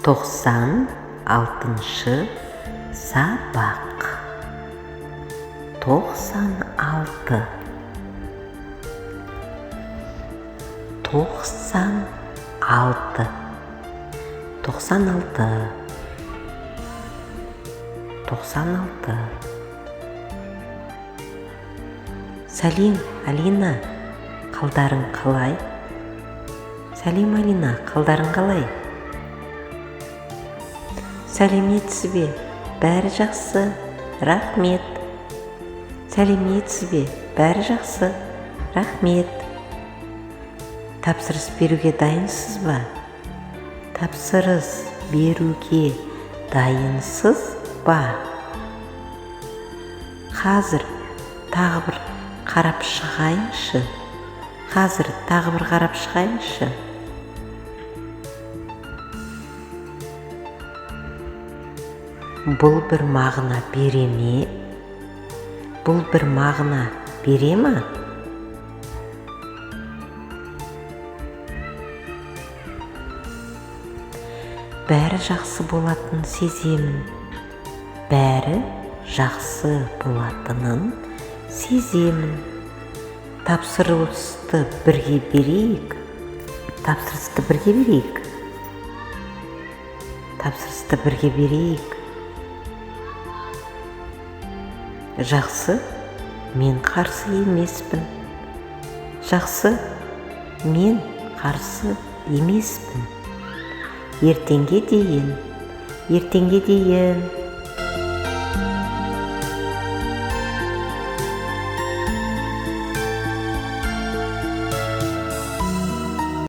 96-шы сабақ. 96. 96. 96. 96. Сәлем, Алина, қалдарың қалай? Сәлем, Алина, қалдарың қалай? Сәлеметсіз бе? Бәрі жақсы, рахмет. Сәлеметсіз бе? Бәрі жақсы, рахмет. Тапсырыс беруге дайынсыз ба? Тапсырыс беруге дайынсыз ба? Қазір тағы бір қарап шығайыншы. Қазір тағы бір қарап шығайыншы. Бұл бір мағына бере ме? Бұл бір мағына бере ме? Бәрі жақсы болатынын сеземін. Бәрі жақсы болатынын сеземін. Тапсырысты бірге берейік. Тапсырысты бірге берейік. Тапсырысты бірге берейік. Жақсы, мен қарсы емеспін. Жақсы, мен қарсы емеспін. Ертеңге дейін, ертеңге дейін.